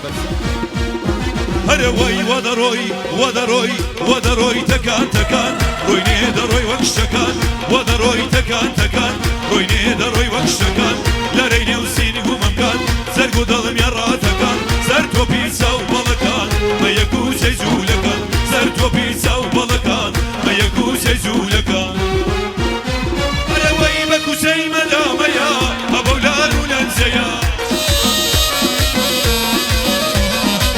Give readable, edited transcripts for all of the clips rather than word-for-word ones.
بەرزە. هەرە وەی وە دەڕۆی وە دەڕۆی وە دەڕۆی تەکان تەکان ڕۆی نێ دەڕۆی وەک شەکان وە دەڕۆی تەکان تەکان ڕۆی نێ دەڕۆی وەک شەکان لەرەی نێو سینگ و مەمکان زەرگ و دڵم یا ڕاتەکان سەر تۆپی چاو بەڵەکان بە یەک و چەی جوولەکان سەر تۆپی چاو بەڵەکان بە یەک و چەی جوولەکان هەرە وەی بە کوچەی مەدامەیە ئەبەو لار و لەنجەیە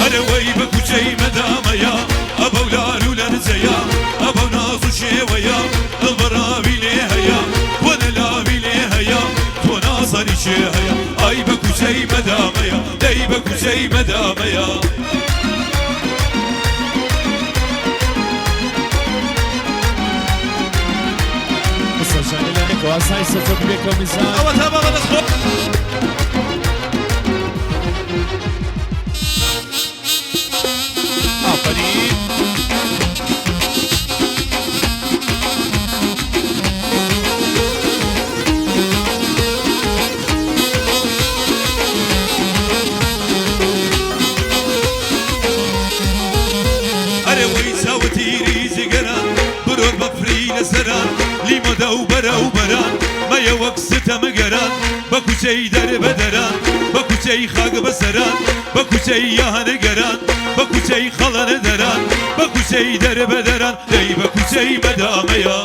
ئەرەوەی بە کوچەی مەدامەیە ئەبەو لار و لەنجەیە ئەبەو ناز و شێوەیە دڵ بەراوی لێ هەیە تۆ نەلاوی لێ هەیە تۆ نازانی چێ هەیە ئای بە کوچەی مەدامەیە دەی بە کوچەی مەدامەیە. ئەوەتا بابە دەست خۆش. ئافەرین. ئەرێ وەی چاوە تیری جگەران برۆر بەفری لەسەران لیمەدە و بەرە و بەران مەیە وەک ستەمگەران بە کوچەی دەربەدەران بە کوچەی خاک بەسەران بە کوچەی یانگەران بە کوچەی خەڵەن دەران بە کوچەی دەربەدەران دەی بە کوچەی مەدامەیە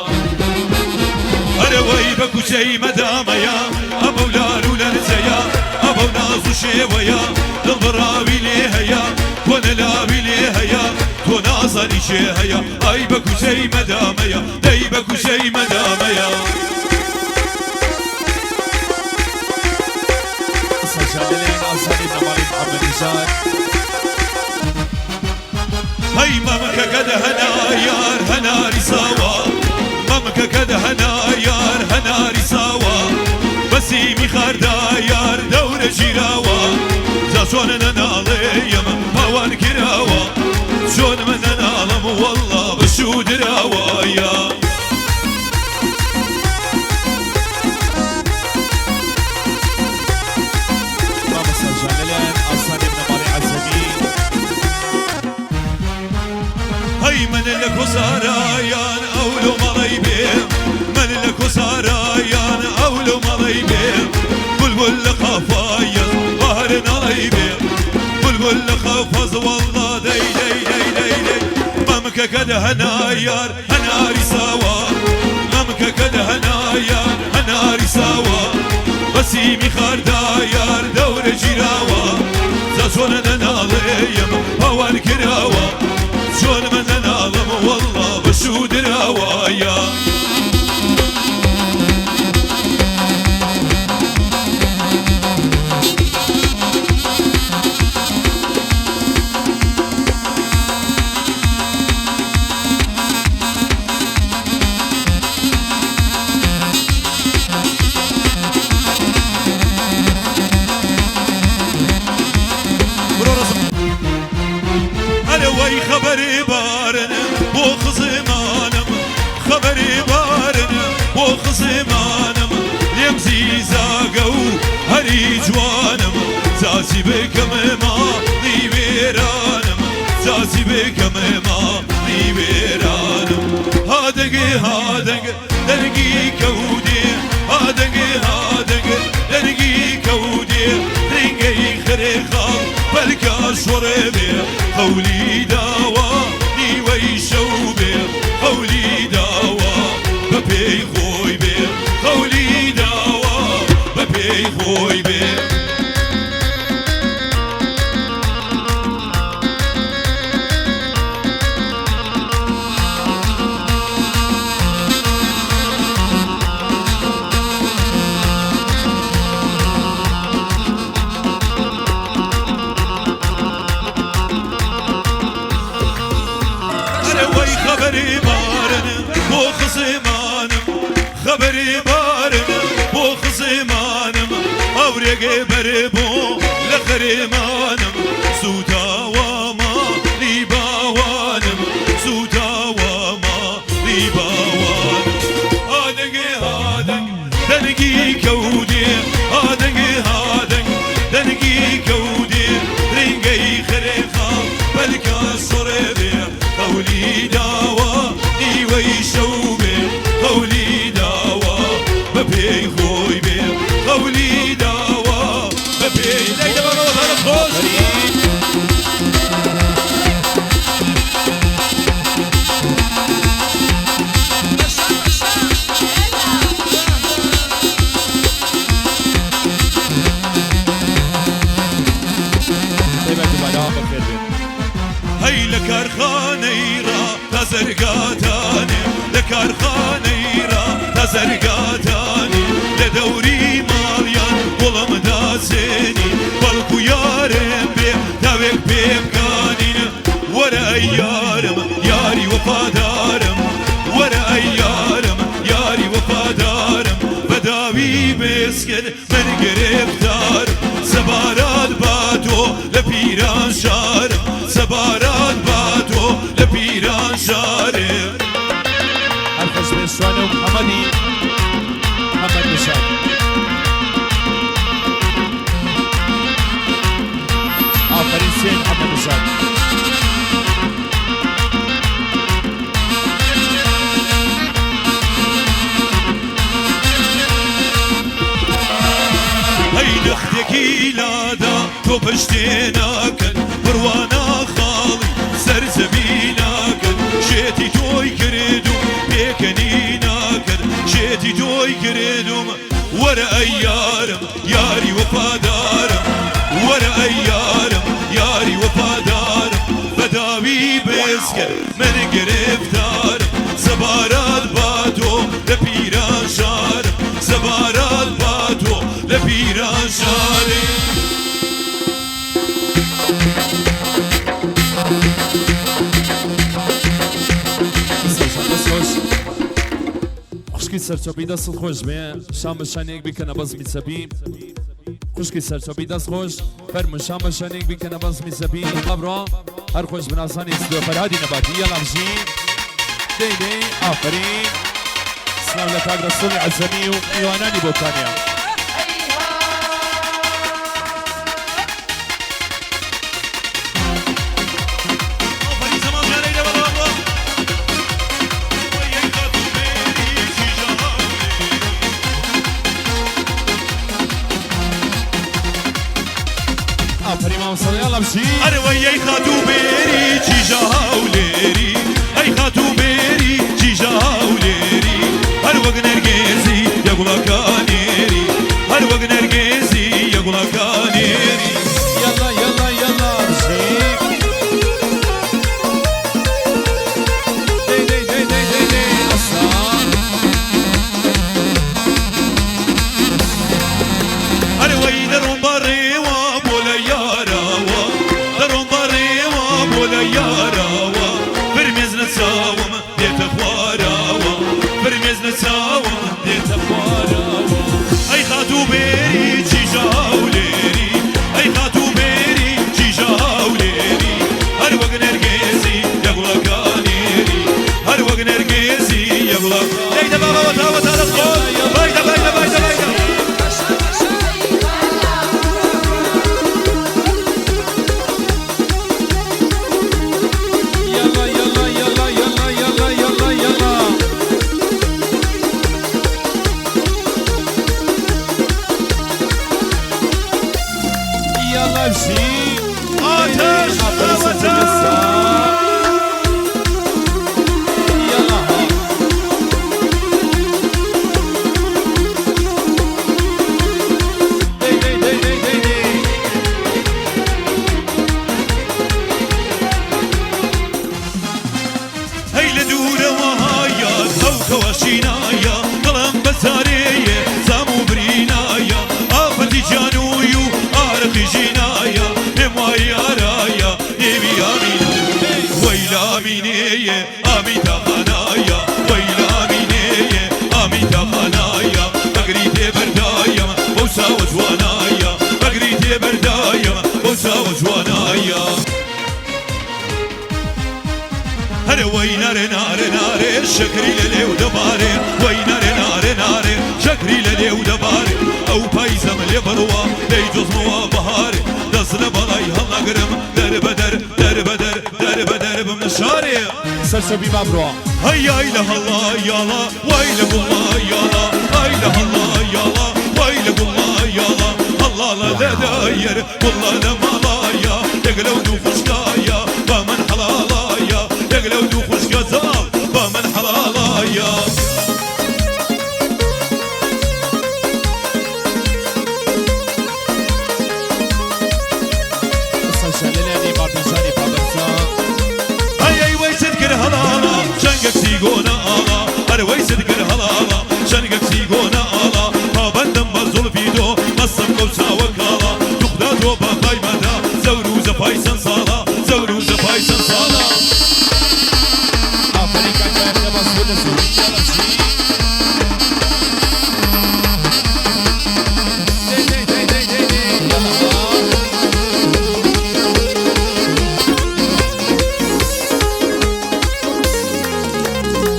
ئەرێ وەی بە کوچەی مەدامەیە ئەبەو لار و لەرزەیە ئەبەو ناز و شێوەیە دڵ بڕاوی لێ هەیە کۆنە لاوی لێ هەیە تۆ نازانی چێ هەیە ئای بە کوچەی مەدامەیە دەی بە کوچەی مەدامەیە. هەی مەمکەکەت هەنا یار هەناری ساوا مەمکەکەت هەنا یار هەناری ساوا بەسیمی خاردا یار دەورە گیراوە جا چۆن نەناڵێیەم پاوان کراوە چۆن من نەناڵم وەڵڵا بەشوو دراوە یا. مامۆستا ژان لەلایەن ئاسانی بنەماڵەی عەجەمی. هەی من لە کۆسارایان ئەو لۆ مەڵەی بێ من لە کۆسارایان ئەو لۆ مەڵەی بێ بولبول لە قافایەز بەهر ناڵەی بێ بولبول لە قافەز وەڵڵا دەی دەی دەی دەی دەی مەمکەکەت هەنا یار هەناری ساوا مەمکەکەت هەنا یار هەناری ساوا بەسیمی خاردا یار دەورە گیراوە جا چۆنە نەناڵێیەم پاوان کراوە چۆن من نەناڵم وەڵڵا بەشوو دراوە یا. ئەرێ وەی خەبەری بارن بۆ خزمانم خەبەری بارن بۆ خزمانم لێم زیزاگە و هەری جوانم جاچی بکەم ماڵی وێرانم جاچی بکەم ماڵی وێرانم هادەنگ هادەنگ دەنگی کەودێ هادەنگ هادەنگ دەنگی کەودێ رینگەی خرێ خاڵ پەلکا شۆڕێ بێ قەولی داوە نیوەی شەو بێ قەولی داوە بە پێی خۆی بێ قەولی داوە بە پێی خۆی بێ. ئەرێ وەی خەبەری بارن بۆ خزمانم خەبەری بارن بۆ خزمانم ئەورێگێ بەرێ بۆ لە خەرێمانم سووتاوە ماڵی باوانم سووتاوە ماڵی باوانم هادەنگێ هادەنگ دەنگی کەودێ هادەنگێ هادەنگ دەنگی کەودێ رینگەی. بەخێر بێن. هەی لە کارخانەی ڕا تا زەرگاتانێ، لە کارخانەی ڕا تا زەرگاتانێ، لە دەوری ماڵیان گوڵم داسێنی، بەڵکو یارم بێ تاوێک پێ بکانین. وەرە ئەی یارم یاری وەفادارم، وەرە ئەی یارم یاری وەفادارم، بەداوی بێسکت من گرفتارم، سەبارەت بە تۆ لە پیران شارم، سەبارەت بە تۆ لە پیران شارم. هەر خۆش بێ شوانە و محەممەدی محەممەد نشاد. ئافەرین سێ محەممەد نشاد. هەی نەختێکی لادا تۆ پشتێ ناکەن، بڕوانا خاڵی سەرزەوی ناکەن، شێتی تۆی کردوم پێکەنی ناکەن، شێتی تۆی کردوم. وەرە ئەی یارم یاری وەفادارم، وەرە ئەی یارم یاری وەفادارم، بەداوی بێسکە من گرفتارم، سەبارەت بە تۆ لە پیران شارم، سەبارەت بە تۆ لە پیران شارم. دەست خۆش خوشکی سەرچۆپی، دەست خۆش بێ. شام بە شانێک بکەنە بەزمی سەبی. خوشکی سەرچۆپی دەست خۆش، فەرمو شام بە شانێک بکەنە بەزمی سەبی. بابڕۆ هەر خۆش بناسانی سدۆ فەرهادی نەباتی. یەڵا بژین دەی دەی. ئافەرین. سلاو لە کاک ڕەسوڵی عەزەمی و میوانانی بۆکانیان. ئافەرین زەمان جارەی لە بەڵا. وەی خاتوو بێری چیژە هاولێ. ئافەرین مامۆستا، یەڵا بژین. ئەرە وەی ئەی خاتوو بێری چیژە هاولێری، ئەی خاتوو بێری چیژە هاولێری، هەر وەک نەرگێزی یە گوڵەکانێری، هەر وەک نەرگێزی یە گوڵەکانێری. یەڵا یەڵا یەڵا بژین. دەی دەی دەی دەی دەی دەی ئەستا. ئەرە وەی دەڕۆم بەڕێوە بۆ لە یاراوە، دەڕۆم بەڕێوە بۆ لە یاراوە، فرمێز لە چاوم دێتە خواراوە، فرمێز لە چاوم دێتە خواراوە. ئەی خاتوو بێری چیژە هاولێری، ئەی خاتوو بێری چیژە هاولێری، هەر وەک نەرگێزی یە گوڵەکانێری، هەر وەک نەرگێزی یە گوڵە. دەیدە بابەوە تاوە تا دەست خۆش. بایدە بایدە بایدە بایدە. یەڵا یەڵا یەڵا یەڵا یەڵا یەڵا یەڵا. یەڵا بژین. ئاتەش ئافەرین ئاوەتە. سەرچۆپی. یەڵا ها. دەی دەی دەی دەی دەی دەی. هەی لە دوورەوە هایات ئەو کەواشینایە، دڵم بەزارەیە زام و برینایە، ئافەتی جانووی و ئارەقی ژینایە، پێم وای یارایە نێوی ئامینە، وەی لامینەیە ئامیتاخانایە، وەی لامینەیە ئامیتاخانایە، بەگری تێبەردایم بەو ساوە جوانایە، بەگری تێبەردایم بەو ساوە جوانایە. هەرە وەی نارێ نارێ نارێ شەکری لە لێو دەبارێ، وەی نارێ نارێ نارێ شەکری لە لێو دەبارێ، ئەو پایزەم لێ بڕوا دەی جۆزمەوە بەهارێ، دەست لە بەڵای هەڵنەگرم دەر بەدەر دەر بەدەر دەر بەدەر بم لە شارێ. سەرچۆپی بابڕۆ. هەی ئای لە هەڵا یاڵا وای لە گوڵا یاڵا، ئای لە هەڵا یاڵا وای لە گوڵا یاڵا، هەڵا لە دەدایەر گوڵا لە ماڵایە، یەک لەو دوو خوشکایە بە من حەڵاڵایە، یەک لەو دوو خوشکە زاڵ بە من حەڵاڵایە. ئەستا شەلەلێنی ماردنشانی پابەرزا. ئەی ئەی وەی چت کرد هەڵاڵە چەنگەک سیگۆنە ئاڵا، ئەرە وەی چت کرد هەڵاڵە چەنگەک سیگۆنە ئاڵا، پابەندم بە زوڵفی تۆ مەستم بەو چاوە کاڵا، توخدا تۆ بە پای مەدا زەور و جەفای چەند ساڵە، زەور و جەفای چەند ساڵە. ئافەرین کاک بایەخ لە باس بۆ دەست و یاڵە بژی. دەی دەی دەی دەی دەی دەی یاڵە ها.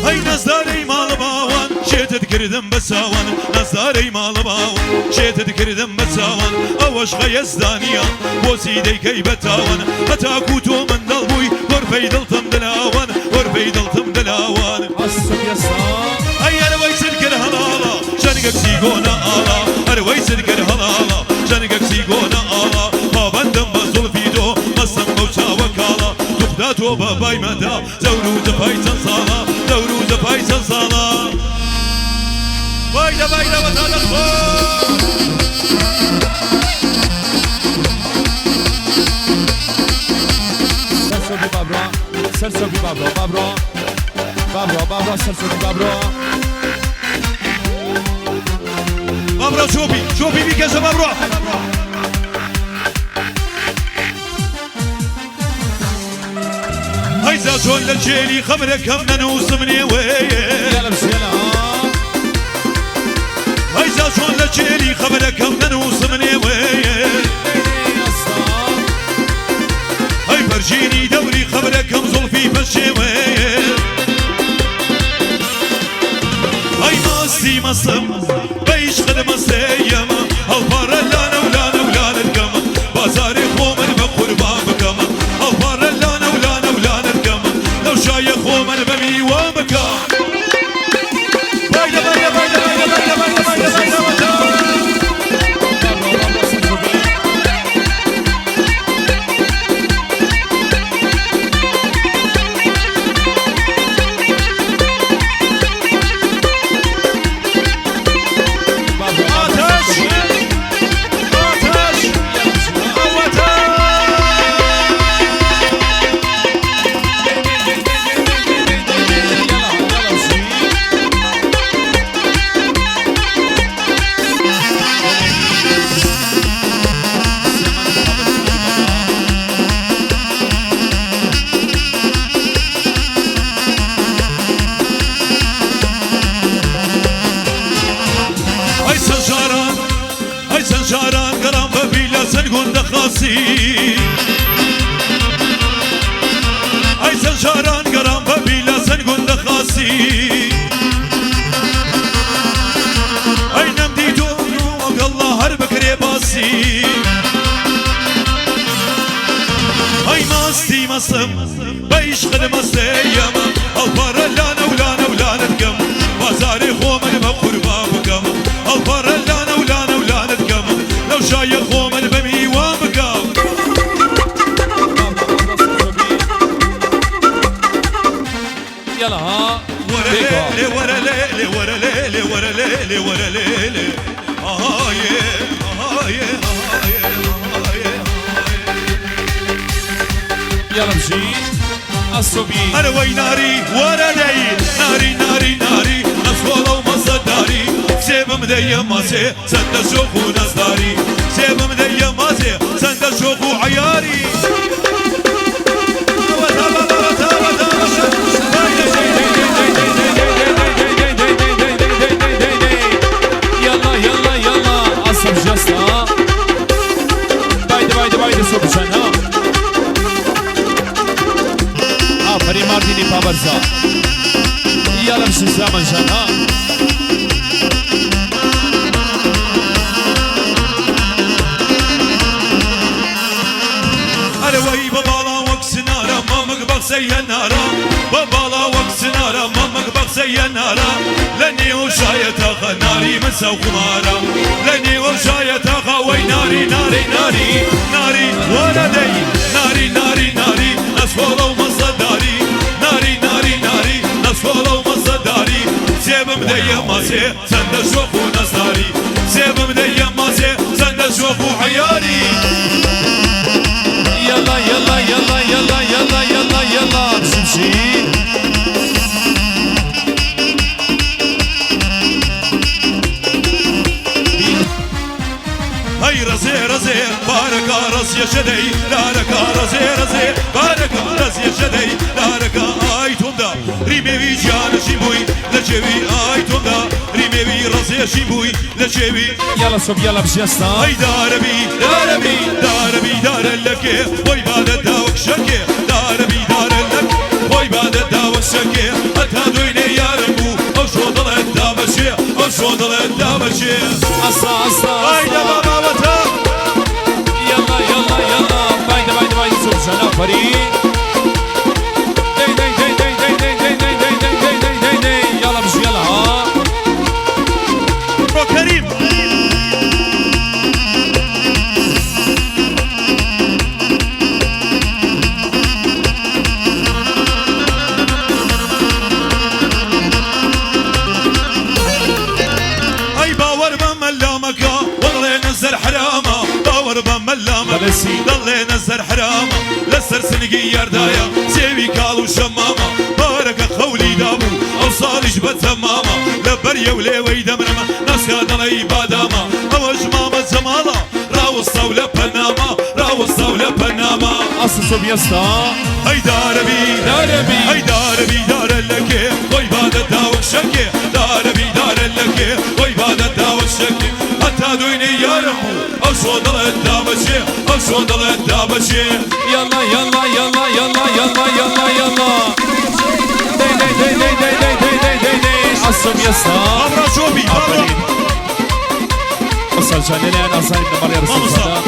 هەی نازدارەی ماڵ باوان شێتت کردم بە چاوان، نازدارەی ماڵ باوان شێتت کردم بە چاوان، ئەوەش خەیەزدانیە بۆچی دەیکەی بە تاوان، هەتاکو تۆ منداڵ بووی گۆرپەی دڵتم دلاوان، گۆرپەی دڵتم دلاوان. ئەسم یەستا. ئەی ئەرەوەی چت کرد هەڵاڵە چەنگەک سیگۆنە ئاڵا، ئەرەوەی چت کرد هەڵاڵە چەنگەک سیگۆنە ئاڵا، پابەندم بە زوڵفی تۆ مەستم بەو چاوە کاڵا، توخدا تۆ بە پای مەدا زەور و جەفای چەند ساڵە، زەور و جەفای چەند ساڵە. بایدە بایدە وەتا دەخۆ. سەرچۆپی بابرا، سەرچۆپی بابرا، بابرا بابرا بابرا، سەرچۆپی بابرا. بابرا چۆپی چۆپی بیکەشە بابرا. هەیزا چۆن لە کێلی خەمرەکەم نەنووسم نێوەیە، یاڵە بژی یاڵە ها. هەیزا چۆن لە کێلی خەمرەکەم نەنووسم نێوەیە، دەی ئەستا. هەی پەرژینی دەوری خەمرەکەم زوڵفی پەشێوەیە، هەی ماستی مەسم بەیش خدمەسەیەم، هەڵپارە لانە و لانە و لانە بکەم، بازارێ خۆمن بە قوربان بکەم، هەڵپارە لانە و لانە و لانە بکەم، لەو شایە خۆمن بە میوان بکەم. بایدە بایدە بایدە بایدە بایدە بایدە بایدە بایدە وەتا. بابرا بابرا سەرچۆپی. بابرا بابرا ئاتەش سەرچۆپی. ئاتەش یاڵە بژی ها. ئەوەتە. دەی دەی دەی دەی دەی دەی دەی دەی دەی دەی یاڵە ها، یاڵە بژی. سلێمانی پابەرزانی بابرا. ئەی چەند جاران، ئەی چەند جاران گەڕام بە بیلە چەند گوندە خاسی، ئەی چەند جاران گەڕام بە بیلە چەند گوندە خاسی، ئەی نەمدی تۆ ئەگەڵڵا هەر بکرێ باسی، ئەی ماستی مەسم بەیش خدمەسەیەم، ئەڵپارە لانە و لانە و لانە بکەم، بازارێ خۆمن بە قوربان بکەم، ئەڵپارە لانە و لانە و لانە بکەم، لەو شایە خۆمن بە میوان بکەم. بابرا بابرا سەرچۆپی. یاڵە ها. وەرە بێکۆ. لێ وەرە لێ لێ وەرە لێ لێ وەرە لێ لێ وەرە لێ لێ ئاهایێ ئاهایێ ئاهایێ ئاهایێ. یاڵە بژی. ئەسۆبی. ئەرەوەی ناری وەرە لێی ناری ناری ناری نەسخۆڵە و مەزەداری، سێبم دەیە ماسێ چەندە شۆخ و نەزداری، سێبم دەیە ماسێ چەندە شۆخ و عیاری. ئەوەتا بابا وەتا وەتا وەتا. دەی دەی دەی دەی دەی دەی دەی دەی دەی دەی دەی دەی دەی دەی دەی دەی. یاڵا یاڵا یاڵا ئەسم ژەستا. بایدە بایدە بایدە سۆپشان ها. ئافەرین ماردینی پابەرزا. یاڵە بژی سلامان ژان ها. ئەرەوەی بە باڵا وەک سنارە مامک بەخسەیە نارە، بە باڵا وەک سنارە مامک بەخسەیە نارە، لە نێو شایە تاخە ناری من سەو خومارە، لە نێوە شایە تاخە وەی ناری ناری ناری ناری وەرە دەی ناری ناری ناری نەسخۆڵە و مەزەداری، ناری ناری ناری نەسخۆڵە و مەزەداری، سێبم دەیە ماسێ چەندە شۆخ و نەزداری، سێبم دەیە ماسێ چەندە شۆخ و عیاری. یاڵا ژەدەی لارەکە ڕەزێ ڕەزێ بارەکە ڕەزێ ژەدەی لارەکە ئای تۆمدا ڕیمێوی جانشین بووی لە چێوی ئای تۆمدا ڕیمێوی ڕەزێشین بووی لە چێوی. یاڵا سۆب یاڵا بژێستا. ئەی دارەبی دارەبی دارەبی دارە لەکێ خۆی بادە داوەک شەکێ دارەبی دارە لەک خۆی بادە داوەک شەکێ هەتا دوێنێ یارم بوو ئەو شۆ دڵت دابەچێ ئەو شۆ دڵت دابەچێ. ئەستا ئەستا ئای ئەستا. دەبا مامەتە. یاڵا یاڵا یاڵا بایدە بایدە بایدە سۆب جان ئافەرین. دەی دەی دەی دەی دەی دەی دەی دەی دەی دەی دەی دەی دەی دەی یاڵا بژی یاڵا ها. بڕۆ کەریم. ئەی باوەڕ بە مەلا مەکە وەڵێ نەزەر حرامە باوەڕ بە مەلا مەکە بەڵێ سی. دەڵێ نەزەر حرامە لەسەر سنگی یاردایە سێوی کاڵ و شەمامە بارەکە خەولی دابوو ئەو ساڵیش بە تەمامە لەبەر یەو لێوەی دەمرمە ناسکا دەڵێی بادامە ئەوەش مامە جەماڵە ڕاوەستاو لە پەنامە ڕاوەستاو لە پەنامە. ئەستا سۆب یەستا. ئەی دارەبی دارەبی. ئەی دارەبی دارە لەکێ خۆی بادە داوەک شەکێ دارەبی دارە لەکێ خۆی بادە داوەک شەکێ هەتا دوێنێ یارم بوو ئەو شۆ دڵت دابەچێ ئەو شۆ دڵت دابەچێ. یاڵا یاڵا یاڵا یاڵا یاڵا یاڵا یاڵا دەی دەی دەی دەی دەی دەی دەی دەی دەی دەی ئەستا سۆب یەستا. ئامرا چۆپی ئامرا. ئافەرین. ئەستا جان لەلایەن ئازاری بنەماڵەی مامۆستا. ڕەسوڵزادە.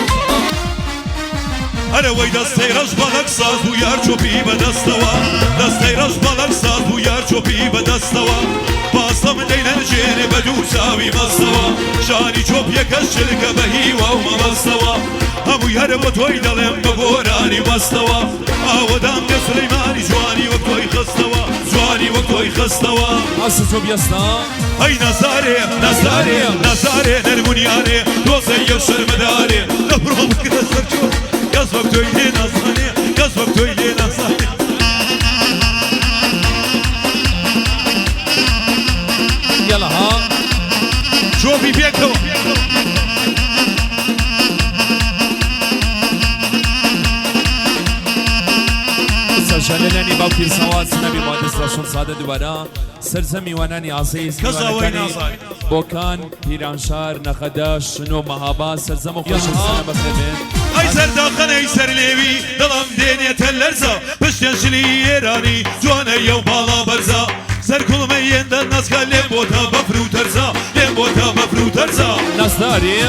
ئەرەوەی دەستەی ڕەش بەڵک ساز بوو یار چۆپی بەدەستەوە دەستەی ڕەش بەڵک ساز بوو یار چۆپی بەدەستەوە پاسە من دەینەنجێنێ بە دوو چاوی مەستەوە شانی چۆپ یەکەش چلکە بە هیوا و مەبەستەوە هەمووی هەرە بۆ تۆی دەڵێم بە گۆرانی بەستەوە ئاوەدام بێ سولەیمانی جوانی وەک تۆی خستەوە جوانی وەک تۆی خستەوە. ئەستا سۆب یەستا. ئەی نازارێ نازارێ نازارێ نەرمونیانێ دۆزەیە و شەرمەدارێ لە بڕۆ بکرە سەر چۆ کەس وەک تۆی لێ نازانێ کەس وەک تۆی لێ نازانێ. یاڵا ها. چۆپی پێکەوە. ئەستا جان لەلایەنی باوکی سەواد نەبی مهندس ڕەشۆڵزادە دووبارە سەرجەم میوانانی عەزیز کەس ئەوەی میوانەکانی نازانێ. بۆکان پیرانشار نەخەدە شنۆ مەهاباد سەرجەم و خۆشەویستانە بەخێربێن. ئەی سەرداخەنەی سەرلێوی دڵم دێنێتە لەرزە پشتیان شلی ئێرانی جوانە یەو باڵا بەرزە سەرکوڵمەی هێندە ناسکە لێم بۆتە بەفر و تەرزە لێم بۆتە بەفر و تەرزە. نازدارێ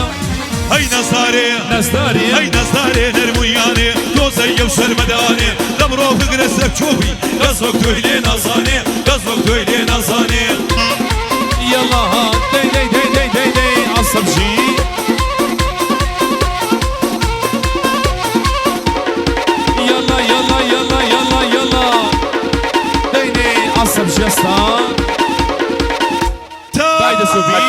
ئەی نازدارێ نازدارێ ئەی نازدارێ نەرمویانێ تۆزەیە و شەرمەدانێ لەمڕۆ بگرە سەر چۆپی کەس وەک تۆی لێ نازانێ کەس وەک تۆی لێ نازانێ. یاڵا ها دەی دەی دەی دەی دەی دەی ئەستا بژی. یاڵا یاڵا یاڵا یاڵا یاڵا دەی دەی ئەستا بژی ئەستا. تا بایدە سۆبی.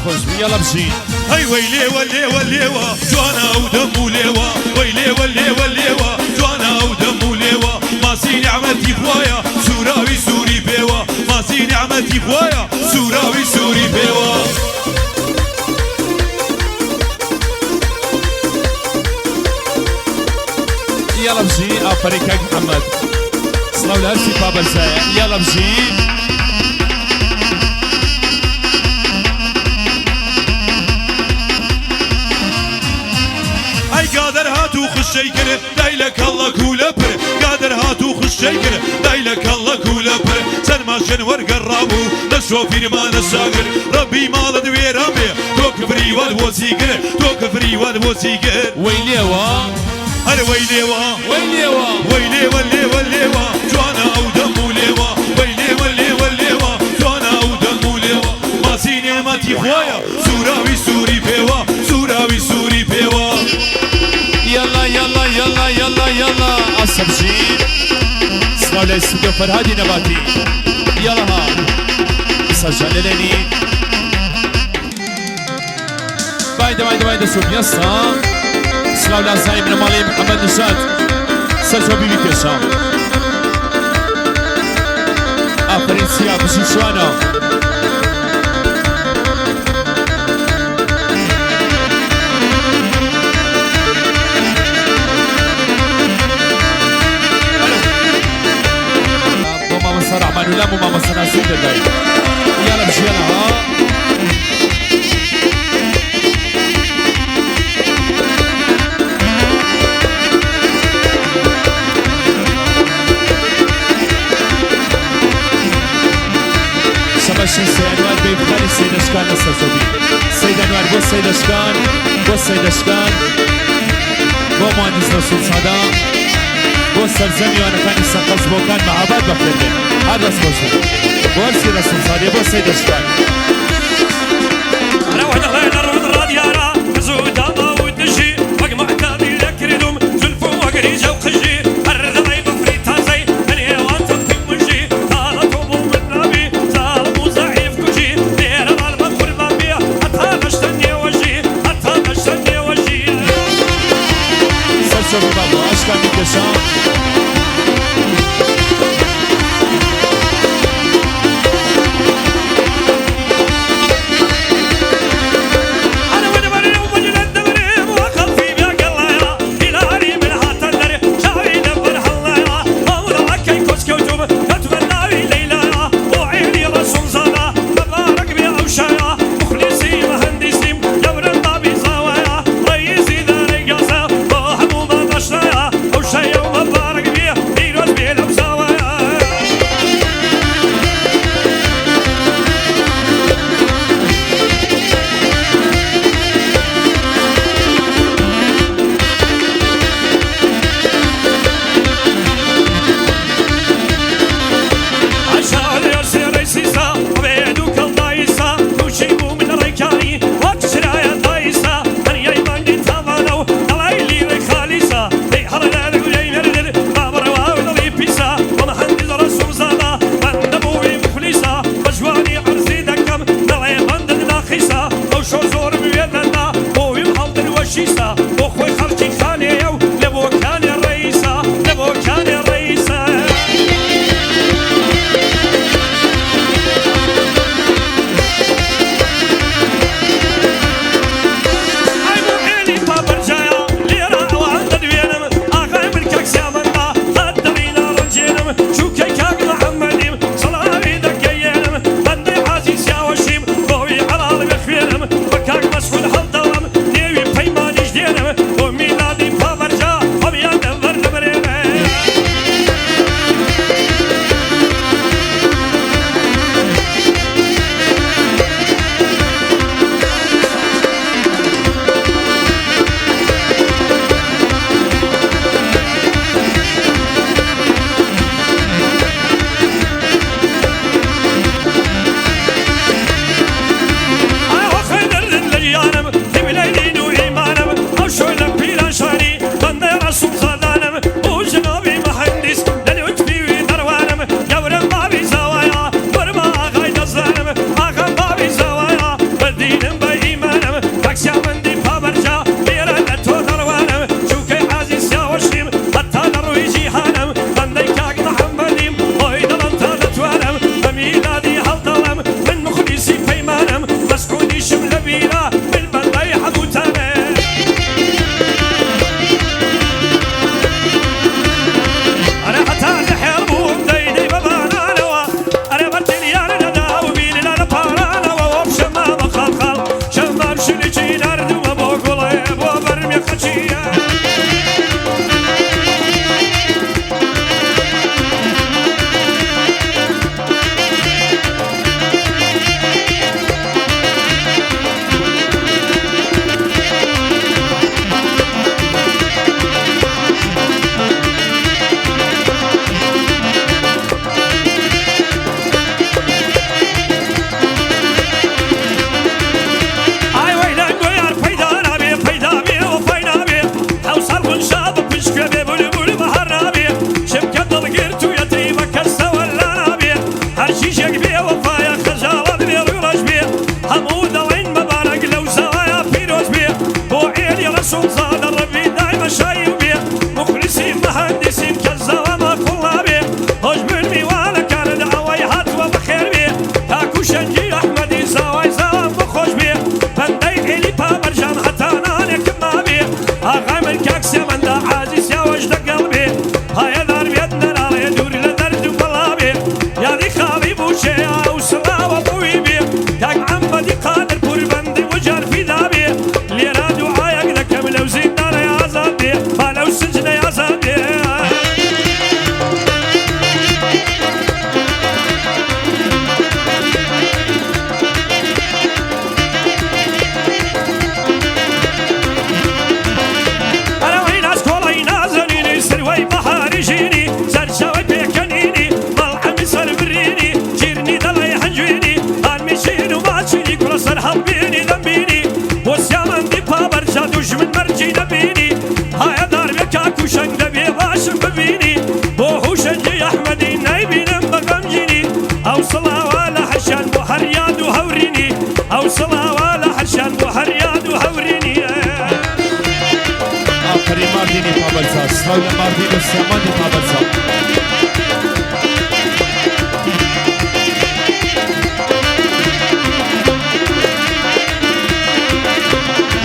خۆش بی یاڵا بژی. ئەی وەی لێوە لێوە لێوە جوانە ئەو دەم و لێوە وەی لێوە لێوە لێوە جوانە ئەو دەم و لێوە ماسی نیعمەتی خوایە سووراوی سووری پێوە ماسی نیعمەتی خوایە سووراوی سووری پێوە. یاڵا بژی ئافەرین کاک محەممەد. سڵاو لە هەرچی پابەرزایە. یاڵا بژی. ئەی گادەر هات و خشەی کرد دای لە کەڵە کوولە پر گادەر هات و خشەی کرد دای لە کەڵە کوولە پر چەند ماشێن وەرگەڕابوو لە شۆفیرمانە شاگر ڕەبی ماڵت وێران بێ تۆ کفریوەت بۆچی کرد تۆ کفریوەت بۆچی کرد. وەی لێوە ئەرە وەی لێوە وەی لێوە وەی لێوە لێوە لێوە جوانە ئەو دەم و لێوە وەی لێوە لێوە لێوە جوانە ئەو دەم و لێوە ماسی نێمەتی خوایە سووراوی سووری پێوە سووراوی سووری پێوە. یاڵا یاڵا یاڵا یاڵا یاڵا ئەستا بژی. سڵاو لە ئستودیۆ فەرهادی نەباتی. یاڵا ها ئەستا جان لەلێنی. بایدە بایدە بایدە سوب یەستا. سڵاو لە ئازای بنەماڵەی محەممەد نژاد سەرچۆپی بیکێشە. ئافەرین چیا بژی شوانە. بۆ مامۆستا ڕەحمان و لام و مامۆستا ناسر دەردای یاڵە بژی یاڵە ها. شەمەشی سەیدەنوار بێ بخەری سەیدەشکان لەسەر زەوی سەیدەنوار بۆ سەیدەشکان بۆ سەیدەشکان بۆ مهندس رەسوڵ سادا بۆ سەرجەم میوانەکانی سەقز بۆکان مەهاباد بەخێر بێن هەر دەست خۆش بن بۆ هەرسی رەسوڵ سادێ بۆ سەیدەشکان. سەرچۆپی بابۆ ئەشکان بیکێشە. ئافەرین ماردینی پابەرزا سڵاو لە ماردین و سیامەندی پابەرزا.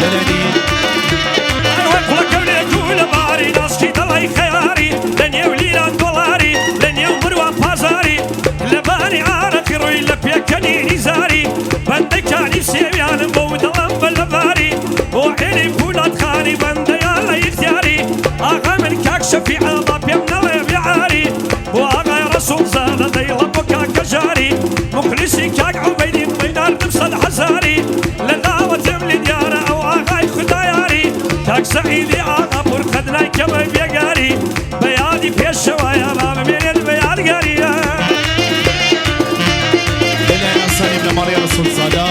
لەلانی ئەوە کوڵەکەونێت و لە باری ناسکی دەڵی خەیاری لە نێو لیران دۆڵاری لە نێو بروان پازاری لە باری عارەقی ڕووی لە پێکەنینی زاری بەندەکانی سێویانم بەو دڵم بە لەباری بۆ عێلی پولاد خانی بەندەیان لە ئیختیاری ئاغا من کاک شەفیعە با پێم نەڵێ بێعاری بۆ ئاغای ڕەسوڵ زادە دەیڵم بۆ کاک کەژاری موخلیسی کاک عوبەیدیم بەیناردم سەد هەزاری لە داوەتم لێ دیارە ئەو ئاغای خودایاری کاک سەعیدی ئاغا پور قەد نایکەمە بێگاری بە یادی پێشەوایە با بمێنێت بە یادگاریە. لەلایەن ئاسانی بنەماڵەی ڕەسوڵ زادە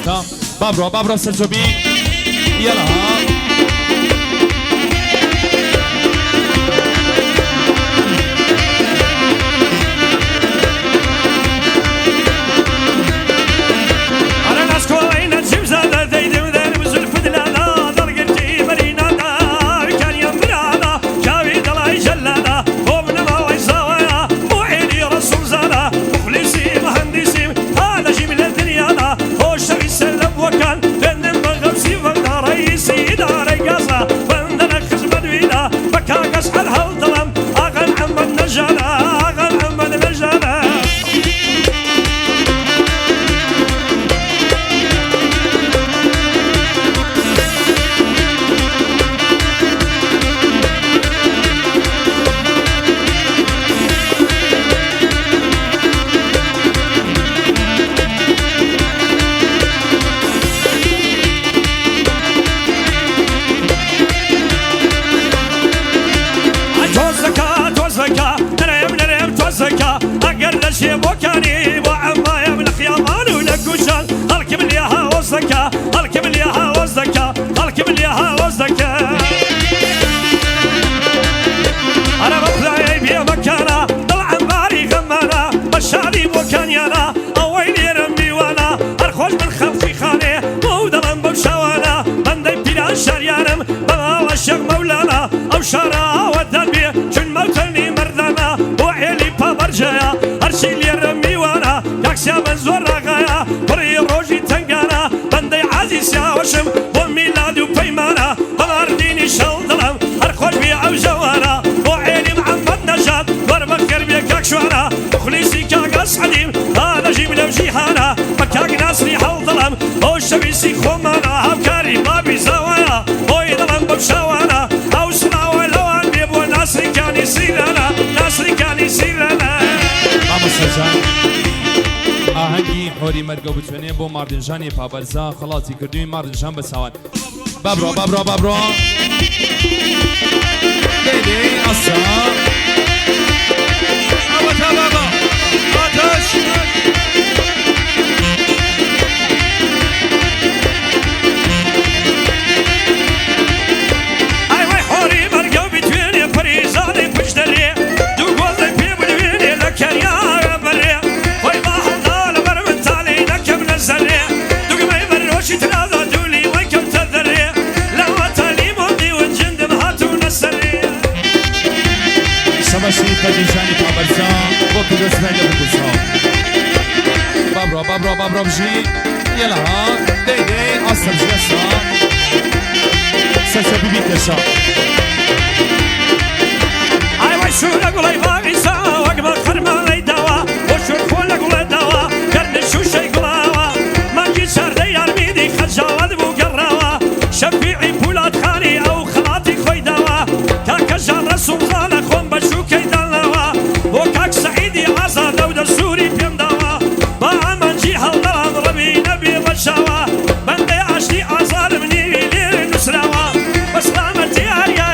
تا بابڕۆ بابڕۆ سەرچۆپی یەڵا. ئەرە ناسکۆڵەی نەجیب زادە دەیدم دەرم زولفت لادا دڵگرتی بەرینادا کانیان برادا چاوی دەڵای جەلادا بۆ بنەماڵەی زاوایە بۆ عێلی ڕەسوڵ زادە موخلیسی مهندسیم تا دەژیم لە دنیادا خۆشەویستە لە بووەکان خوێندن بە غەوسی بەغدا ڕەئیسی ئیدارەی گازا بەندە لە خزمەت ویدا بە کاک ئەسعەد هەڵدەڵم ئاغا محەممەد نەژادە ئاغا محەممەد نەژادە. تۆزەکە تۆزەکە نەرێم نەرێم تۆزەکە ئەگەر لەشێ بۆکانی بۆ عەمایەم لە خیاڵان و لە گوشان خەڵکم لێ هاوەزەکە خەڵکم لێ هاوەزەکە خەڵکم لێ هاوەزەکە ئەرە بە خودایەی بێ مەکانە دڵ عەمباری غەمانە بە شاری بۆکانیانە ئەوەی لێرەم میوانە هەر خۆش من خەڵکی خانێ بۆ دەڵم بەو شاوانە بەندەی پیران شاریانم بە ماڵە شێخ مەولانا ئەو شارە ئاوەدان بێ چون مەوتەنی مەردانە بۆ عێلی پابەرجەیە هەرچی لێرە میوانە کاک سیامەند زۆر ڕاغایە پڕی ڕۆژی تەنگانە بەندەی عازیز سیاوەشم بۆ میلاد و پەیمانە بە ماردینی شەڵ دڵم هەر خۆش بێ ئەو جەوانە بۆ عێلی محەممەد نەژاد زۆر بەخێر بێ کاک شوانە موخلیسی کاک ئەسعەدیم تا دەژیم لەو جیهانە بە کاک ناسری هەڵدڵم خۆشەویستی خۆمانە هاوکاری بابی زاوایە بۆی دڵم بەو شاوانە ئەو سڵاوە لەوان بێ بۆ ناسری کانی سیرانە ناسری کانی سیرانە. مامۆستا جان ئاهەنگی حۆری مەرگە بتوێنێ بۆ ماردنژانی پابەرزا خەڵاتی کردووی ماردنژان بە چاوان بابڕۆ بابڕۆ بابڕۆ دەی دەی ئەسا. ئەوەتا بابا ئاتەش. ئای وەی حۆری مەرگە و بتوێنێ پەریزادەی پشت دەرێ دوو گۆڵ پێ بلوێنێ لە کەریا بەرێ خۆی با هەڵدا لەبەر من تا لێی نەکەم لە زەرێ دوگمەی بەرۆشی ترازا دوولی وەی کەوتە دەرێ لەوەتا لیمۆن دیون جندم هاتوونە سەرێ. شەمەشی پەردیژانی پابەرزا بۆ پیرۆزبای لە بوکوسا. بابڕۆ بابڕۆ بابڕۆ بژی یەلا ها دەی دەی ئاسە بژی ئەسا سەرچۆپی بیکێشە. ئای وەی سوورە گوڵەی باغی ساوا وەک بە خەرمانەی داوا بۆ شوێن خۆ لە گوڵە داوا گەرنە شووشەی گوڵاوە مانگی چاردە یارمیدی خەجاڵەت بوو گەڕاوە شەفیعی پولاد خانی ئەو خەڵاتی خۆی داوە کاکە ژان ڕەسوڵ زانە خۆم بە شووکەی داناوە بۆ کاک سەعیدی ئازادە و دەستووری پێم داوە با ئامانجی هەڵدەڵام ڕەبی نەبێ بە شاوە بەندەی ئاشتی ئازارم نیوی لێرە نووسراوە بە سلامەتی هەر یاری.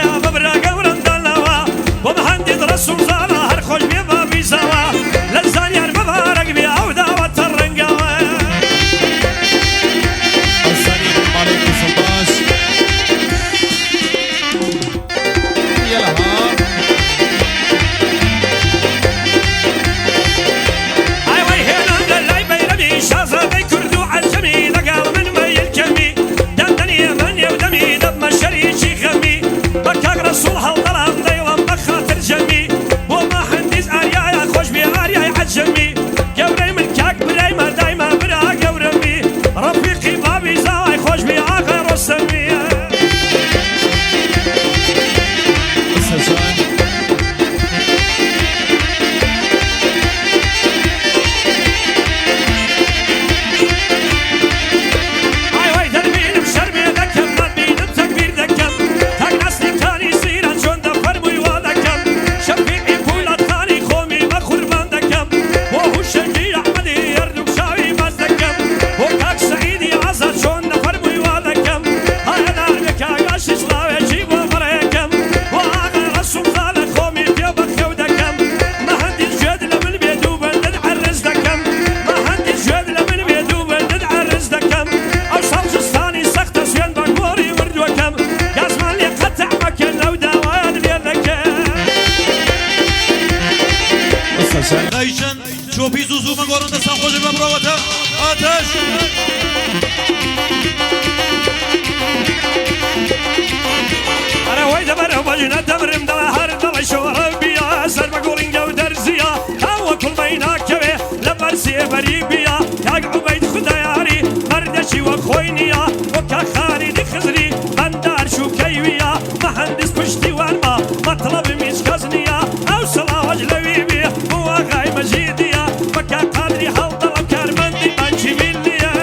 تۆپی زوو زوو مەگۆڕن دەستان خۆش بێ بڕۆوەتە ئاتەش. ئەرە وەی دەبەرە بەژنە دەمرم دەڵێ هەر دەڵێ شۆڕە بیە سەر بە گوڵینگە و دەرزیە ئەوە کوڵمەی ناکەوێ لە بەرزیێ بەری بیە کاک عوبەید خودایاری مەردەکی وەک خۆی نییە وەکە خالیدی خزری بەندار شوکەیویە مهندس پشتیوانمە مەتڵەبم هیچ کەس نییە ئەو سڵاوەش لەوی بێ بۆ ئاغای مەجیدیە بەکە قادری هەڵدەڵم کارمەندی بانکی میللیە.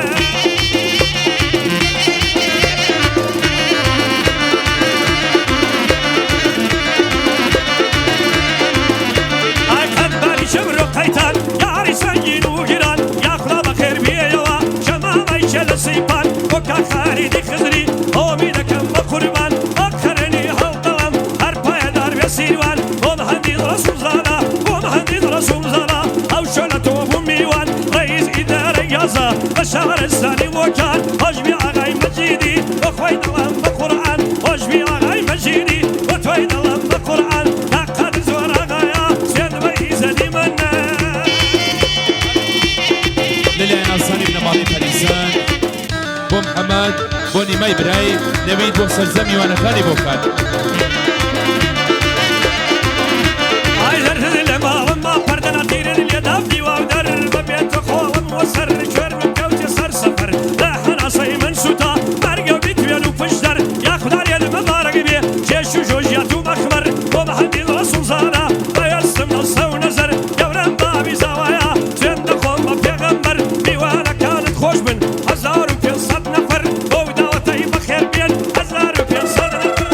ئای قەنبەری شەمر و قەیتان یاری سەنگین و گران یاخودا بەخێر بێیەوە شەمامەی کێ لە سیپان بۆ کاک خالیدی خزری ئۆمی دەکەم بە قوربان وەک خەرەنی هەڵدەڵم هەر پایەدار بێ سیروان بۆ مهندیس ڕەسوڵ زانا بۆ مهندیس ڕەسوڵ زانا ئەو شۆلە تۆ بووم میوان ڕەئیس ئیدارەی گازە بە شارستانی بۆکان خۆشبی ئاغای مەجیدی بۆ خۆی دەڵێم بە قورئان خۆشبی ئاغای مەجیدی بۆ تۆی دەڵێم بە قورئان تا قادر زۆر ئاغایە سوێند بە ئیزەدی منە. لەلایەن ئاسانی بنەماڵەی پەریزان بۆ محەمەد بۆ نیمای برای نەوید بۆ سەرجەم میوانەکانی بۆکان. ئای دەردت لێ ماڵم ما پەردە نەتیرت لێ دام دیوا و دەر بە بێ تۆ خۆڵم وە سەر کوێرم کەوتە سەر سەفەر لە هەناسەی من سووتا مەرگە و بیتوێن و پشت دەر یاخودا لێت مبارەک بێ کێش و جۆژیات و مەخمەر بۆ مهندیس ڕەسوڵ زانا بەیەستم دەستە و نەزەر گەورەم بابی زاوایە سوێند دەخۆم بە پێغەمبەر میوانەکانت خۆش بن 1500 نەفەر بەو داوەتەی بەخێر بێن 1500 نەفەر.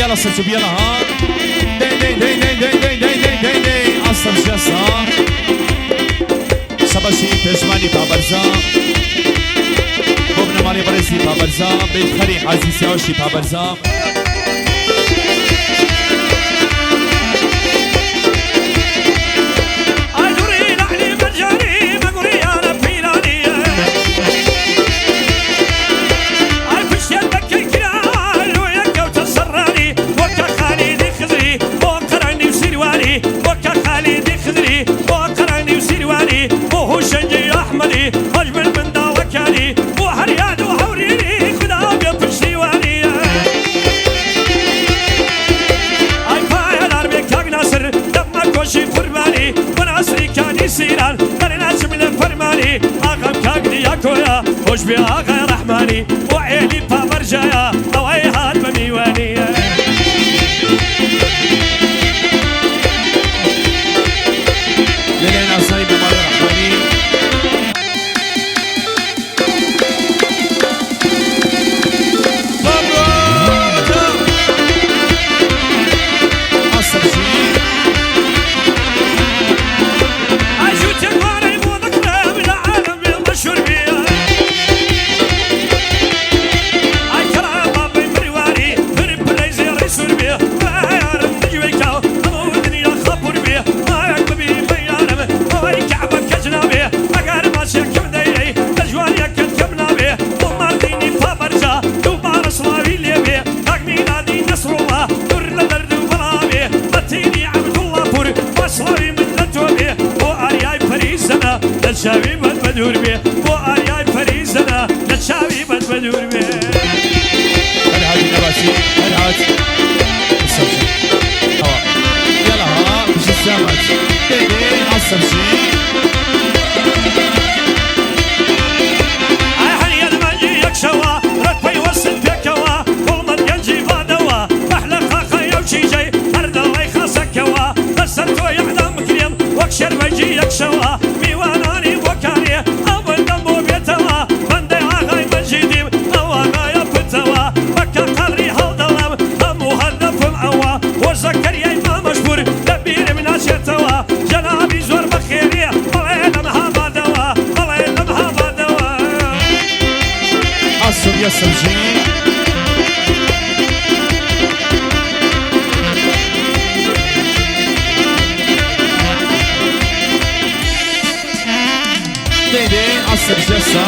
یاڵا سەرچوو یاڵا ها دەی دەی دەی دەی دەی دەی دەی دەی دەی دەی ئاستم شەسا شەبەشی پێشمانی پابەرزا بۆ بنەماڵی بەڕێزی پابەرزا بێتخەری حازی سیاوەشی پابەرزا. ئای دوڕی لەعلی مەرجانی مەگوڕیانە پیرانیە ئای پشتێن بەکەی کرا لۆیە کەوتە سەرڕانی وەکە خالیدی خزری بۆ قەرەنی و سیروانی وەکە خالیدی خزری بۆ قەرەنی و سیروانی بۆ هوشەنگی ئەحمەدی هەژمن منداڵەکانی بۆ هەریاد و هەوریری خودا بێ پشتیوانیە. ئای پایەدار بێ کاک ناسر دەبمە کۆشی قوربانی بۆ ناسری کانی سیران دەرێ ناچم لە فەرمانی ئاغام کاک دیاکۆیە خۆش بێ ئاغای ڕەحمانی بۆ عێلی پابەرجایە ئەوەی هات بە میوانیە. لەلایەن ئاسانی بنەماڵەی ڕەحمانی بەڕۆتە ئاستم ژی. ئای جووتێک وانەی بۆ دەکڕم لە عالەم بێ مەشهوور بێ ئای کەرام بابەی مرواری پر پرەی زێڕی سوور بێ بایارم دژوەی کاو هەموو دنیا خەپوور بێ مایەک ببی بەیارم ئەوەی کەعبە کەج نابێ ئەگەر ماچێکم دەیەی لە جوانیەکەت کەم نابێ بۆ ماردینی پابەرجا دووبارە سڵاوی لێبێ کاک میلادی نەسڕوڵا دوور لە دەرد و بەڵا بێ مەتینی عەبدوڵڵا پوور با سڵاوی من لە تۆ بێ بۆ ئاریای پەریزەنە لە چاوی بەد بەدوور بێ بۆ ئاریای پەریزەنە لە چاوی بەد بەدوور بێ. هەر هاتی نەباتی هەر هات سەرچوو ئەوە یاڵا ها بژی سلامەت دەی دەی ئاستم ژی. ئای هەریەن مانگی یەک شەوە ڕەت پەیوەستن پێکەوە گوڵمەت گەنجی بادەوە بەحلە قاقای ئەو کیژەی هەر دەڵێی خاسەکەوە بەسەر تۆ یەعدام بکرێم وەک شێربەگی یەک شەوە میوانانی بۆکانێ ئەو بەندەم بۆ بێتەوە بەندەی ئاغای مەجیدیم ئەو ئاغایە پتەوە بەکە قەدری هەڵدەڵم هەموو هەدەفم ئەوە بۆ زەکەریای مامەشبوور لە بیرم ناچێتەوە جەنابی زۆر بەخێرێ بەڵێ لەم هابادەوە بەڵێ لەم هابادەوە. ئاستم یەسم ژی. دەی دەی ئاستم ژەسا.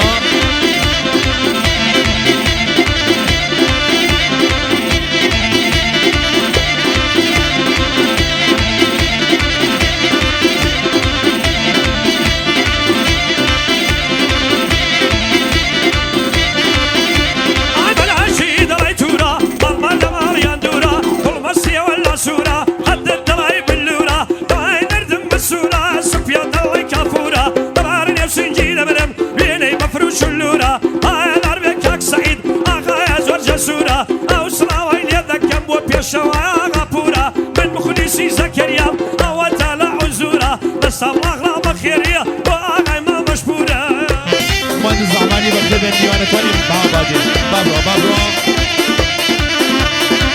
دوورە پایەدار بێ کاک سەعید ئاغایە زۆر جەسوورە ئەو سڵاوەی لێ دەکەم بۆ پێشەوە ئاغا پوورە من مخلیسی زەکەریام ئەوەتا لە حوزوورە لە سابڵاغ بەخێریە بۆ ئاغای مامەش پوورە. مهندس زەحمانی بەخێر بێن میوانەکانی مەهابادێ بابڕۆ بابڕۆ.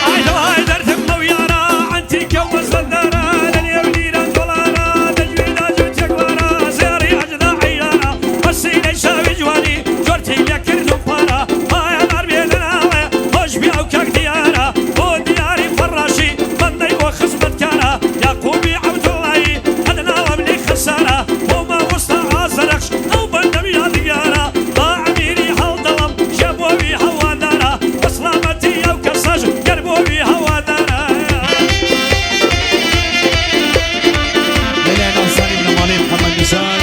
ئای دڵای دەردم بەو یارە عەنتیکە و مەزبەندارە لە نێو لیران دۆلارە دە گوێدا جووتێک وارە زێڕی ئەجدا عەیارە بە سینەی چاوی جوانی جۆرتی لێ کردم پارە پایەدار بێ لە ناوێ خۆش بێ ئەو کاک دیارە بۆ دیاری فەڕاشی بەندەی بۆ خزمەتکارە یاقوبی عەبدوڵڵایی قەد ناوم لێی خەسارە بۆ مامۆستا ئازەرەخش ئەو بەندەم یادگارە با ئەمیری هەڵدەڵم کێ بۆوی هەوادارە بە سڵامەتی ئەو کەسەش گەر بۆوی هەوادارە. لەلایەن ئازانی بنەماڵەی محەمەد نژاد.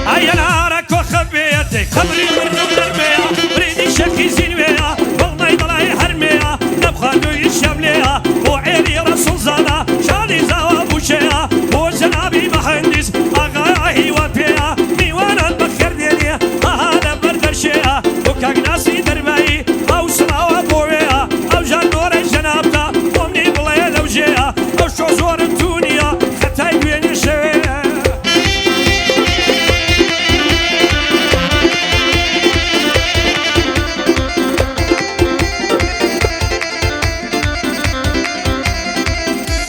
ئەی هەنارە کۆخە بێیە دەی قەبری مردوو نەرمەیە بریدی شەقی زینوێیە بڵمەی دڵای هەرمێیە نەمخواردوو ئیشەم لێیە بۆ عێلی ڕەسوڵ زادە شانی زاوا بووکێیە بۆ جەنابی مهندس ئاغا هیوا پێیە میوانان بەخێر دێنێ ئەها لە بەر دەرشێیە بۆ کاک ناسی دەربایی ئەو سڵاوە بۆ وێیە ئەوجار نۆرەی جەنابتە بۆم نی بڵێ لەو جێیە ئەو شۆ زۆرم توونیە خەتای دوێنێ شەوێ.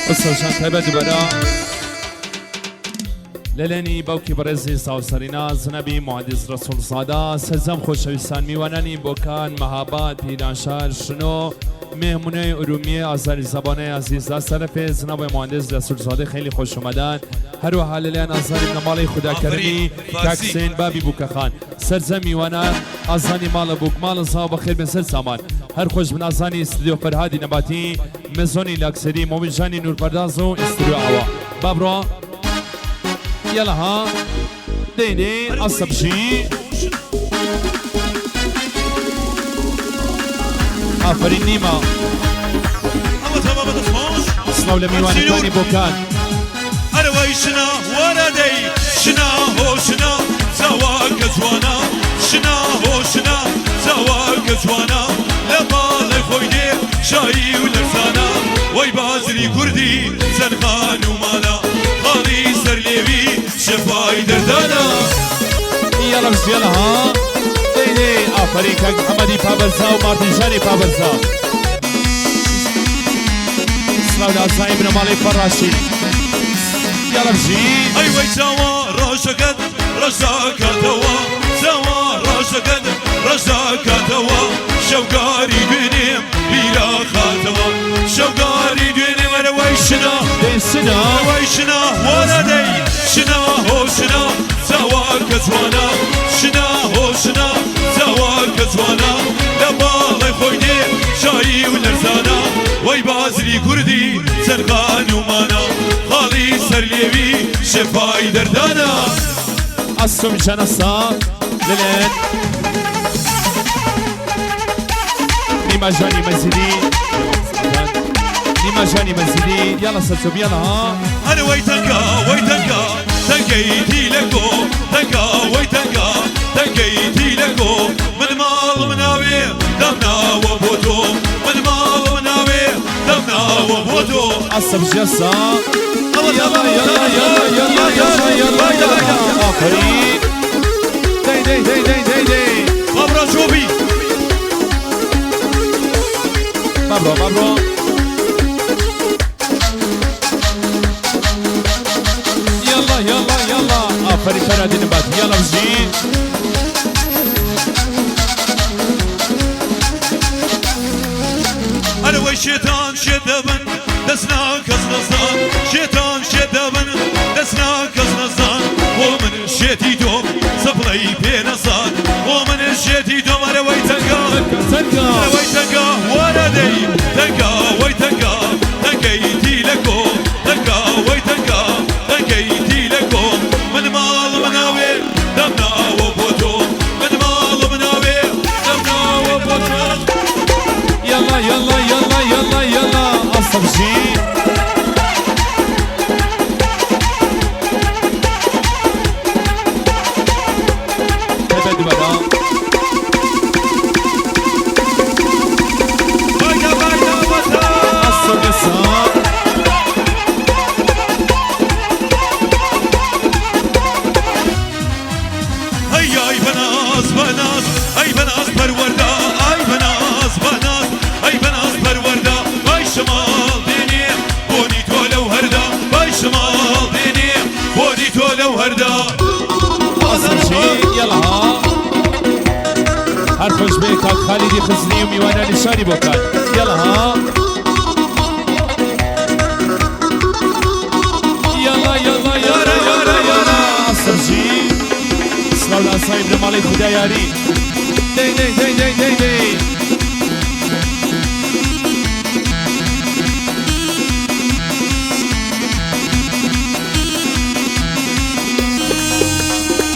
ئوستاجان تایبەت دوبارە لەلێنی باوکی بەڕێزی ساوسەرینا زنەبی مهندس ڕەسوڵ زادە سەرجەم خۆشەویستان میوانانی بۆکان مەهاباد پیرانشار شنۆ مهمونای ئورومیە ئازاری زبانەی عزیز از طرف جناب مهندس رسول زاده خیلی خوش اومدن هەروەها لەلایەن ئازاری بنەماڵەی خوداکەرمی کاک حسێن بابی بووکەخان سەرجەم میوانان ئازانی ماڵە بووک ماڵە زاو بەخێر بێن سەر سامان هەر خۆش بن ئازانی ستدیۆ فەرهادی نەباتی مزۆنی لاکسەری مۆبیل ژانی نورپەرداز و ئیستدیۆ ئاوا با بڕۆ یەڵا ها دەی دەی ئەسە بژی ئافەرین نیما سڵاو لە میوانەکانی بۆکان. ئەرەوەی شنا وەرە دەی شنا هۆ شنا چاوەکە جوانە شنا هۆ شنا چاوەکە جوانە لە ماڵێ خۆی دێ شایی و لەرزانە وەی بازری کوردی چەند خانوومانە خاڵی سەر لێوی شفای دەردانە. یاڵە بژی یاڵە ها دەی دەی ئافەرین کاک محەمەدی پابەرزا و مارتین ژانی پابەرزا سڵاو لە ئازای بنەماڵەی فەڕاشی یاڵە بژی. ئەی وەی چاوە ڕەشەکەت ڕەش داکاتەوە چاوە ڕەشەکەت ڕەش داکاتەوە شەوگاری دوێنێم بیرا خاتەوە شەوگاری دوێنێم ئەرە وەی شنا دەی شنا وەی شنا وەرە دەی شنا هۆ شنا چاوەکە جوانە شنا هۆ شنا چاوەکە جوانە لە باڵی خۆی دێ شایی و لەرزانە وەی بازری کوردی چەند خانوومانە خاڵی سەر لێوی شفای دەردانە. ئەسم جەنەسا لەلایەن نیما ژانی مەزیدی نیما ژانی مەزیدی یاڵە سەرچۆ یاڵە ها. ئەرە وەی تەنگا وەی تەنگا تەنگەی لەگۆ تەنگا وەی تەنگا تەنگەی لەگۆ من ماڵم ناوێ دەمناوە بۆ تۆ من ماڵم ناوێ دەمناوە بۆ تۆ. ئەسم ژەسا يلا يلا يلا يلا يلا يلا يلا آفرین دەی دەی دەی دەی دەی دەی بابرا چۆبی بابڕۆ بابڕۆ يلا يلا يلا آفرین فەرهادی نەباتی يلا بژی. ئەرەوەی شێتان شێت دەبن دەست ناکەس نەزان شێتان شێت دەبن دەست ناکەس نەزان بۆ من شێتی تۆم سپڵەی پێ نەزان بۆ من شێتی تۆم ئەرەوەی تەنگا تەنگا ئەرەوەی تەنگا وەرە دەی تەنگا وەی تەنگا تەنگەی تیلەکۆ تەنگا وەی تەنگا تەنگەی تیلەکۆ من ماڵم ناوێ دەمناوە بۆ تۆ من ماڵم ناوێ دەمناوە بۆ تۆ. يلا يلا يلا يلا يلا ئەسە بژی. تایبەت دووبارە خۆش بێ کاک خالیدی خزنی و میوانانی شاری بۆکان یاڵا ها یاڵا یاڵا یاڵا یاڵا یاڵا سەبژی سڵاو لە ئاسایی بنەماڵەی خودا یاری دەی دەی دەی دەی دەی دەی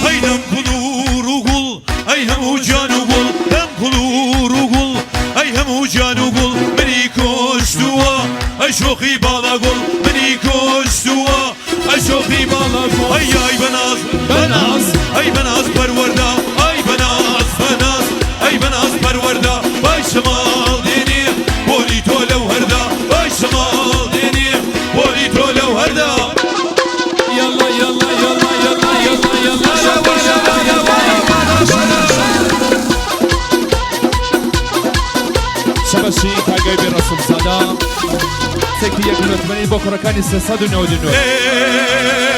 ئەی دەم کوڵور و گوڵ ئەی هەموو گیان و گوڵ دەم کوڵور و گوڵ ئەی هەموو گیان و گوڵ منی کۆشتووە ئەی شۆخی باڵا گوڵ منی کۆشتووە ئەی شۆخی باڵا گوڵ ئەی ئای بەناز بەناز ئەی بەناز پەروەردە ئای بەناز بەناز ئەی بەناز پەروەردە بای شەماڵ دێنێ بۆنی تۆ لەو هەردا بای شەماڵ دێنێ بۆنی تۆ لەو هەردا. یاڵا یاڵا یاڵا یاڵا یاڵا یاڵا شەبەشی کاگای بێ ڕەسوڵزادە تێکی یەک ملیۆن بۆ کوڕەکانی 399.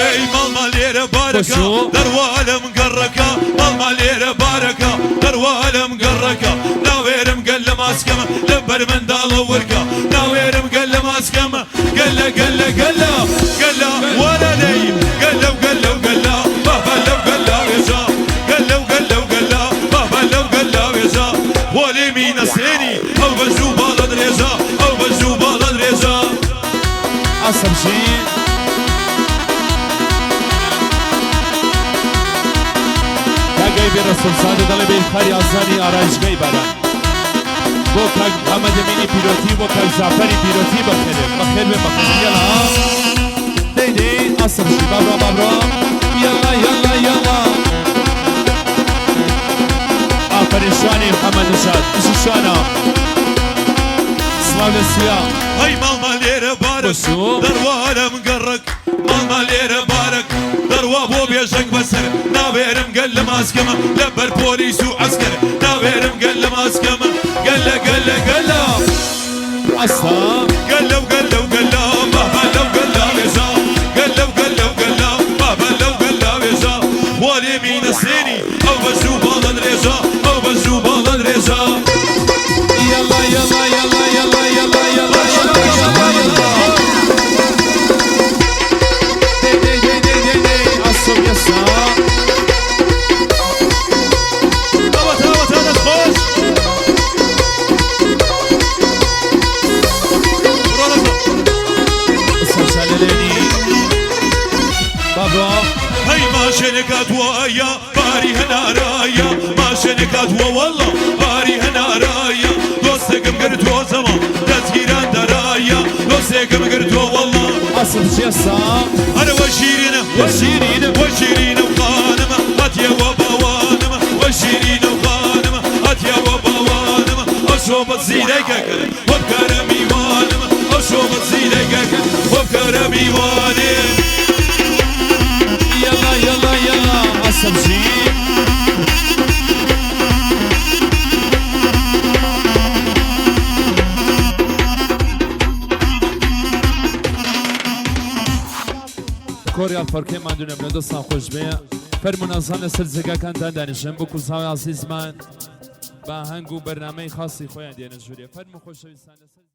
ئەی ماڵمان لێرە بارەکە دەروا لەم گەڕەکە ماڵمان لێرە بارەکە دەروا لەم گەڕەکە ناوێرم گەل لە ماسکەمە لەبەر منداڵە ورگە ناوێرم گەل لە ماسکەمە گەلە گەلە گەلە گەلە وەرە دەی گەلە و گەلە و گەلە بابا لەو گەلە وێژە گەلە و گەلە و گەلە بابا لەو گەلە وێژە وەلێمی نەسێنی ئەو بەژ و باڵە درێژە ئەو بەژ و باڵە درێژە. ئاسەبژی کاگای بێ ڕەسوڵزادە دەڵێ بێ خاری ئازانی ئارایشگای باران بۆ کاک محەممەد ئەمینی پیرۆتی بۆ کاک جعفەری پیرۆتی بەخێرێ بەخێر بێ بەخێر یەڵا دەی دەی ئاسەبژی بابڕۆ بابڕۆ یەڵا یەڵا یەڵا ئافەرین شوانی محەممەد نژاد بژی شوانە سڵاو لە سیا. ئەی ماڵمان لێرە بارەک دەڕوا لەم گەڕەک ماڵمان لێرە بارەک دەڕوا بۆ بێژەنگ بەسەر ناوێرم گەل لە ماسکەمە لەبەر پۆلیس و عەسکەر ناوێرم گەل لە ماسکەمە گەلە گەلە گەلە ئەستا گەلە و گەلە و گەلە بابا لەو گەلە وێژە گەلە و گەلە و گەلە بابا لەو گەلە وێژە وەلێمی نەسێنی ئەو بەژ و باڵە درێژە ئەو بەژ و باڵە درێژە. یەڵا یەڵا یەڵا یەڵا یەڵا یەڵا یەڵا یەڵا یەڵا دەی دەی دەی دەی دەی دەی ئەسم یەسا. ئەوەتا ئەوەتا دەست خۆش بڕۆ دەست ئەسم شالەلێنی بابڕۆ. هەی ماشێنێک هاتووە باری هەنارایە ماشێنێک هاتووە وەڵڵا باری هەنارایە دۆستێکم گرتووە زەما دەستگیران دەرایە دۆستێکم گرتووە وەڵڵا. ئەسم یەسا. ئەرە وەشیرینە وەشیرینە وەشیرینە و خانمە هاتیەوە باوانمە وەشیرینە و خانمە هاتیەوە باوانمە ئەو شۆبە زیرەکەکە وەبکەرە میوانمە ئەو شۆبە زیرەکەکە وەبکەرە میوانێ. یەڵا یەڵا یەڵا ئەسم ژی. کۆری ئەڵپەرکێ ماندوو نەبنە دەستان خۆش بێ فەرموون ئازان لەسەر جێگاکانتان دانیشن بۆ کوزاوی ئازیزمان بە ئاهەنگ و بەرنامەی خاصی خۆیان دێنە ژوورێ فەرموو خۆشەویستان لەسەر.